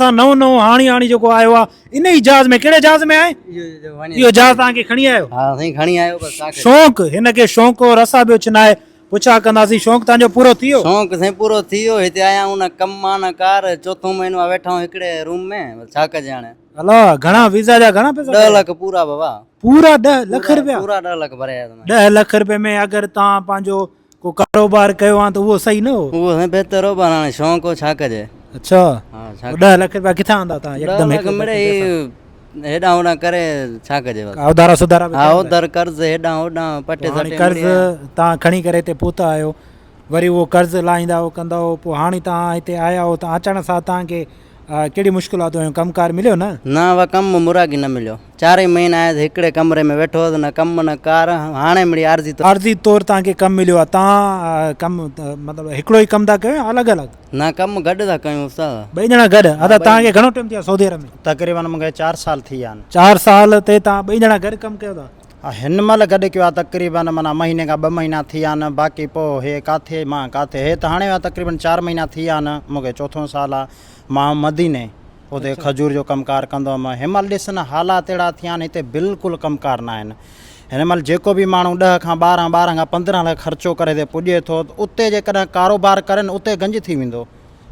سان نئون نئون هاڻي هاڻي جيڪو آيو آ ان ئي جهاز ۾ ڪهڙي جهاز ۾ آهي اهو جهاز توهان کي کڻي آيو ها سائين کڻي آيو بس ڇا ڪجي شوق هن کي شوق هو رسا پيو ڇنائي پڇا ڪنداسين شوق توهان جو پورو ٿي ويو شوق سائين پورو ٿي ويو هتي آيا آهيون نه ڪم آ نه ڪار چوٿون مهينو آ ويٺا آهيون هڪڙي روم ۾ بس ڇا ڪجي هاڻي الا گهڻا ويزا جا گهڻا پئسا 10 لک پورا بابا پورا 10 لک روپيا پورا 10 لک ڀري آيس 10 لک روپئي ۾ اگر توهان پنهنجو ڪو ڪاروبار ڪيو هان ته اهو صحيح نه هو. اهو سائين بهتر هو پر هاڻي شونق هو ڇا ڪجي. اڇا ها ڇا 10 لک روپيا ڪٿان آندا تان يڪدم 10 لک مڙئي هيڏانهن هوڏانهن ڪري ڇا ڪجي بس. اوڌارا سڌارا ها اوڌر قرض هيڏانهن هوڏانهن پٽي سٽي قرض تان کڻي ڪري هتي پهتا آهيو وري اهو قرض لاهيندا هو ڪندا هو پوء هاڻي تان هتي آيا هو ته اچڻ سان تان کي ڪهڙي مشڪلاتون آيون ڪم ڪار مليو نه؟ نه وا ڪم مراڳي نه مليو. چارئي مهينا آيس هڪڙي ڪمري ۾ ويٺو هوس نه ڪم نه ڪار هاڻي مڙئي عارضي طور. عارضي طور توهان کي ڪم مليو آهي توهان ڪم مطلب هڪڙو ئي ڪم ٿا ڪيو يا الڳ الڳ؟ نه ڪم گڏ ٿا ڪيون استاد. ٻئي ڄڻا گڏ ادا توهان کي گهڻو ٽيم ٿيو آهي سعودي عرب ۾؟ تقريبن مون کي چار سال ٿي ويا آهن. چار سال تي توهان ٻئي ڄڻا گڏ ڪم ڪيو ٿا؟ ها هن مهل گڏ ڪيو آهي تقريبن معنيٰ مهيني کان ٻه مهينا ٿي ويا آهن باقي پوء هي ڪاٿي مان ڪاٿي هي ته هاڻي ويو آهي تقريبن چار مهينا ٿي ويا آهن مون کي چوٿون سال آهي مان مديني اتي کجور جو ڪم ڪار ڪندو هيم. هن مهل ڏس نه حالات اهڙا ٿيا آهن هتي بلڪل ڪم ڪار نه آهن. هن مهل جيڪو به ماڻهو ڏهه کان 12، 12 کان 15 لک خرچو ڪري هتي پڄي ٿو ته اتي جيڪڏهن ڪاروبار ڪري نه اتي گنج ٿي ويندو.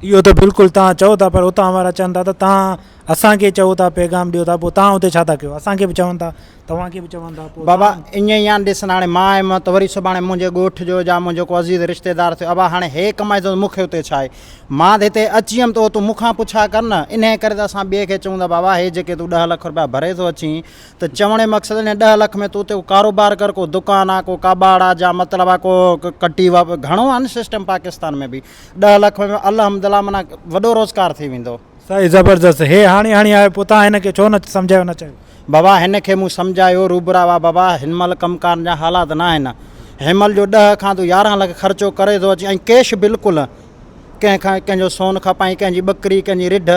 اهو ته بلڪل توهان چئو ٿا پر اتان وارا چون ٿا ته توهان اسان کي چئو ٿا پيغام ڏيو ٿا پوء توهان اتي ڇا ٿا ڪيو اسان کي به چون ٿا توهان کي به چون ٿا پوء بابا ائين ئي آهن ڏس نه هاڻي مان آيم ته وري سڀاڻي منهنجي ڳوٺ جو يا منهنجو ڪو عزيز رشتيدار ٿيو ابا هاڻي هي ڪمائي ٿو ته مون کي اتي ڇا آهي مان ته هتي اچي ويم ته اهو تون مون کان پڇا ڪر نه. انهيء ڪري ته اسان ٻئي کي چئون ٿا بابا هي جيڪي تون ڏهه لک رپيا ڀري ٿو اچين ته چوڻ جو مقصد انهيء ڏهه لک ۾ تون اتي ڪو ڪاروبار ڪر، ڪو دڪان آ، ڪو ڪاٻاڙ آ جا مطلب آ ڪو ڪٽي گهڻو آ نه سسٽم پاڪستان ۾ به ڏهه لک ۾ الحمدلله معنيٰ وڏو روزگار ٿي ويندو. صحيح زبردست هي هاڻي هاڻي آيو پوء تان هن کي ڇو نه سمجهايو نه چيو. بابا هن کي مون سمجهايو روبرا وا بابا هن مهل ڪم ڪار جا حالات نه آهن هن مهل جو ڏهه کان تون 11 لک خرچو ڪري ٿو اچين ۽ ڪيش بلڪل ڪنهن کان ڪنهن جو سون کپائين ڪنهن جي ٻڪري ڪنهن جي رڍ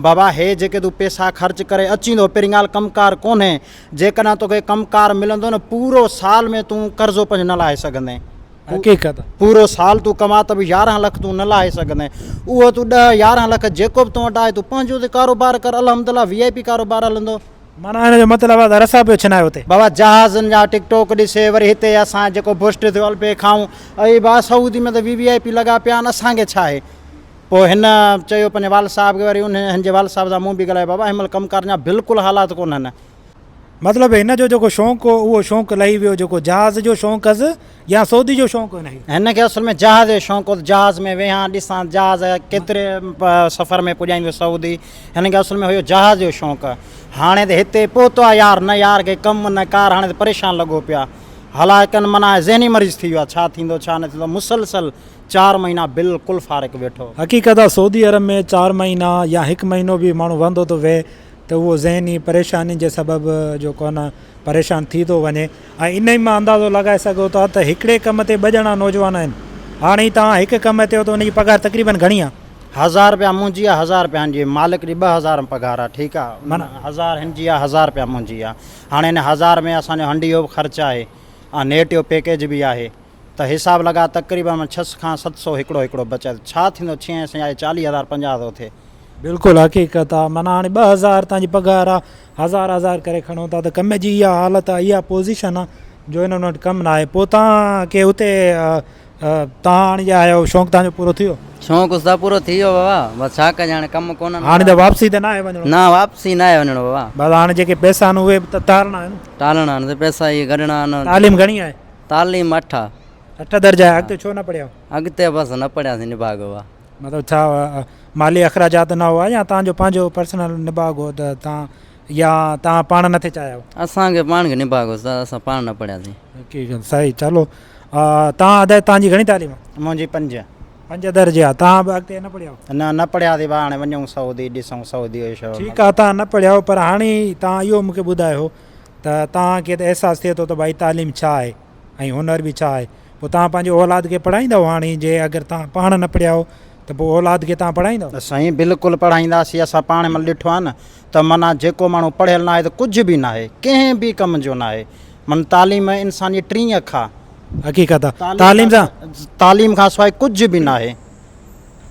بابا هي جيڪي تون پيسا خرچ ڪري اچين ٿو پهرين ڳالهه ڪم ڪار ڪونهي جيڪڏهن توکي ڪم ڪار ملندو نه پورو سال ۾ تون قرضو پنهنجو نه لاهي سگهندين حقيقت. پورو سال تون ڪما ته به 11 لک تون نه لاهي سگهندين اهو تون 10 11 لک جيڪو به تون وٽ آهي تون پنهنجو تي ڪاروبار ڪر الحمدلله وي آء پي ڪاروبار هلندو. معنيٰ هن جو مطلب آهي ته رسا پيو ڇنائي اتي. بابا جهازن جا ٽڪ ٽوڪ ڏسي وري هتي اسان جيڪو بوسٽ ٿيو الپي کائون اي با سعودي ۾ ته وي وي آء پي لڳا پيا آهن اسان کي ڇا آهي پوء هن چيو پنهنجي والد صاحب کي وري ان هن جي والد صاحب سان مون به ڳالهايو بابا هن مهل ڪم ڪار جا بلڪل حالات ڪونهن. مطلب هن جو جيڪو شوق هو اهو شوق لهي ويو جيڪو جهاز جو شوق هس يا سعودي جو شوق هو هن کي. هن کي اصل ۾ جهاز جو شوق هو ته جهاز ۾ ويهان ڏسان جهاز ڪيتري سفر ۾ پڄائيندو سعودي هن کي اصل ۾ هيو جهاز جو شوق هاڻي ته هتي پهتو آهي يار نه يار کي ڪم نه ڪار هاڻي ته پريشان لڳو پيو آهي هلاڪن معنيٰ ذهني مريض ٿي ويو آهي ڇا ٿيندو ڇا نه ٿيندو مسلسل چار مهينا بلڪل فارغ ويٺو. حقيقت آهي سعودي عرب ۾ چار مهينا يا هڪ مهينو به ماڻهو وهندو ٿو ويهي ته اهو ذهني پريشانين جي سبب جو ڪونه پريشان ٿي ٿو وڃي ۽ انهي مان اندازو لڳائي سگهو ٿا ته هڪڙي ڪم تي ٻه ڄڻا نوجوان آهن هاڻي توهان هڪ ڪم تي ته ان جي پگهار تقريبن گهڻي آهي؟ هزار رپيا منهنجي آ هزار رپيا هن جي مالڪ جي 2000 پگهار آ ٺيڪ آ معنيٰ. هزار هن جي آ هزار رپيا منهنجي آ هاڻي ان هزار ۾ اسان جو هنڊي جو به خرچ آهي ۽ نيٽ جو پيڪيج به آهي ته حساب لڳا تقريبن ڇهه کان ست سو هڪڙو هڪڙو بچي ته ڇا ٿيندو ڇهين سين آهي 40 هزار 50 ٿو ٿئي. بلڪل حقيقت آ معنيٰ هاڻي 2000 تان جي پگهار آ هزار هزار ڪري کڻو ٿا ته ڪم جي اها حالت آ اها پوزيشن آ جو انهن وٽ ڪم ناهي پوء تان کي اتي تان هاڻي جا آيا شوق تان جو پورو ٿي ويو. شوق استاد پورو ٿي ويو بابا بس ڇا ڪجي هاڻي ڪم ڪونهن. هاڻي ته واپسي ته ناهي وڃڻو. نه واپسي ناهي وڃڻو بابا. بس هاڻي جيڪي پئسا آهن اهي به ته تارڻا آهن. ٽالڻا آهن ته پئسا اهي گڏڻا آهن. تعليم گهڻي آهي؟ تعليم اٺ آ. اٺ درجا آهي اڳتي ڇو نه پڙهيا؟ اڳتي بس نه پڙهياسين نڀاڳو آ. مطلب ڇا مالي اخراجات نه هئا يا تان جو پنهنجو پرسنل نڀاڳ هو ته تان يا تان پاڻ نه ٿي چاهيا؟ اسان کي پاڻ کي نڀاڳ هو استاد اسان پاڻ نه پڙهياسين. حقيقت صحيح چلو تان ادا تان جي گهڻي تعليم آ؟ منهنجي پنج. پنج درجا تان به اڳتي نه پڙهيا؟ نه نه پڙهياسين ڀا هاڻي وڃون سعودي ڏسون سعودي جو شو. ٺيڪ آ تان نه پڙهيا پر هاڻي تان اهو مونکي ٻڌايو ته توهان کي ته احساس ٿئي ٿو ته ڀائي تعليم ڇا آهي ۽ هنر به ڇا آهي پوء توهان پنهنجي اولاد کي پڙهائيندؤ هاڻي جي اگر توهان پاڻ نه پڙهيا آهيو ته پوء اولاد کي توهان پڙهائيندؤ؟ سائين بلڪل پڙهائينداسين اسان پاڻ مل ڏٺو آهي نه ته معنيٰ جيڪو ماڻهو پڙهيل ناهي ته ڪجهه به ناهي ڪنهن به ڪم جو ناهي معنيٰ تعليم انسان جي ٽين اک آهي. حقيقت آهي تعليم سان تعليم کان سواء ڪجهه به ناهي.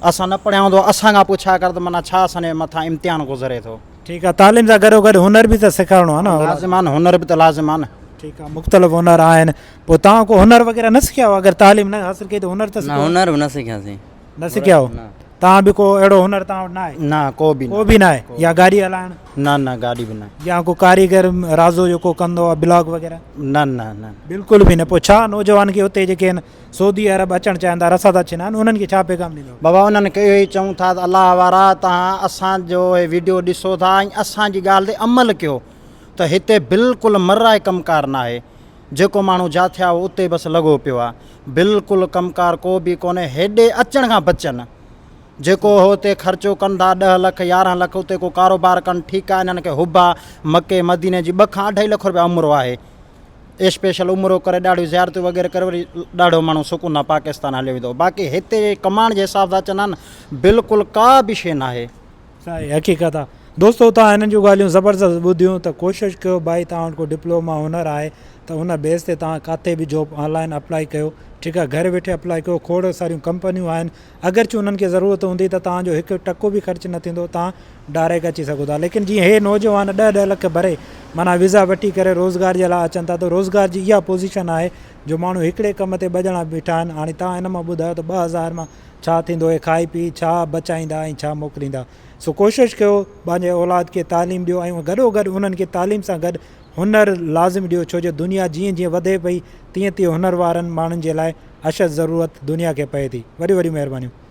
اسان نه پڙهيا هوندو اسان کان پڇا ڪر ته معنيٰ ڇا اسان جي مٿان امتحان گذري ٿو. ٺيڪ آ تعليم سان گڏو گڏ هنر به ته سيکارڻو آ نه اولاد لازم آ نه هنر به ته لازم آ نه. ٺيڪ آ مختلف هنر آهن پوء توهان ڪو هنر وغيره نه سکيا هو اگر تعليم نه حاصل ڪئي ته هنر ته نه سکيو هنر به نه سکياسين. نه سکيا هو نه. توهان به ڪو اهڙو هنر توهان وٽ نه آهي؟ نه ڪو به ڪو به نه آهي يا گاڏي هلائڻ؟ نه نه گاڏي به نه. يا ڪو ڪاريگر رازو جيڪو ڪندو آهي بلاڪ وغيره؟ نه نه نه. بلڪل به نه پوء ڇا نوجوان کي اتي جيڪي آهن سعودي عرب اچڻ چاهين ٿا رسا ٿا ڇنائن انهن کي ڇا پيغام ڏيندو؟ بابا انهن کي اهو ئي چئون ٿا ته الله وارا توهان اسان جو هي ويڊيو ڏسو ٿا ۽ اسان جي ڳالهه تي عمل ڪيو ته هتي بلڪل مرائي ڪم ڪار ناهي جيڪو ماڻهو جاٿي آهي اتي بس لڳو پيو آهي بلڪل ڪم ڪار ڪو به ڪونهي هيڏي اچڻ کان بچن جيڪو هو اتي خرچو ڪن ٿا ڏهه لک 11 لک اتي ڪو ڪاروبار ڪن ٺيڪ آهي انهن کي حب آهي مڪي مديني جي ٻه کان اڍائي لک روپيا عمرو آهي اسپيشل عمرو ڪري ڏاڍيون زيارتون وغيره ڪري وري ڏاڍو ماڻهو سڪون سان پاڪستان هليو ويندو باقي هتي ڪمائڻ جي حساب سان اچن ها نه بلڪل ڪا به شي ناهي. صحيح حقيقت آ دوستو توهان هنن جون ڳالهيون زبردست ٻڌيون ته ڪوشش ڪيو ڀائي توهان وٽ ڪو ڊپلوما هنر آهي ته ان بيس تي توهان ڪاٿي به جاب آن لائن اپلائي ڪيو ٺيڪ آ گهر ويٺي اپلائي ڪيو کوڙ ساريون ڪمپنيون آهن اگرچه انهن کي ضرورت هوندي ته توهان جو هڪ ٽڪو به خرچ نه ٿيندو توهان ڊائريڪ اچي سگهو ٿا ليڪن جيئن هي نوجوان ڏهه ڏهه لک ڀري معنيٰ ويزا وٺي ڪري روزگار جي لاء اچن ٿا ته روزگار جي اها پوزيشن آهي جو ماڻهو هڪڙي ڪم تي ٻه ڄڻا بيٺا آهن هاڻي توهان ان مان ٻڌايو ته 2000 مان ڇا ٿيندو اهي کائي پي ڇا بچائيندا ۽ ڇا موڪليندا سو ڪوشش ڪيو پنهنجي اولاد کي تعليم ڏيو ۽ گڏو گڏ انهن کي تعليم سان گڏ هنر لازم ڏيو ڇو جو دنيا جيئن جيئن وڌي پئي تيئن تيئن هنر وارن ماڻهن جي لاء اشد ضرورت دنيا کي پئي ٿي وڏيون وڏيون مهربانيون.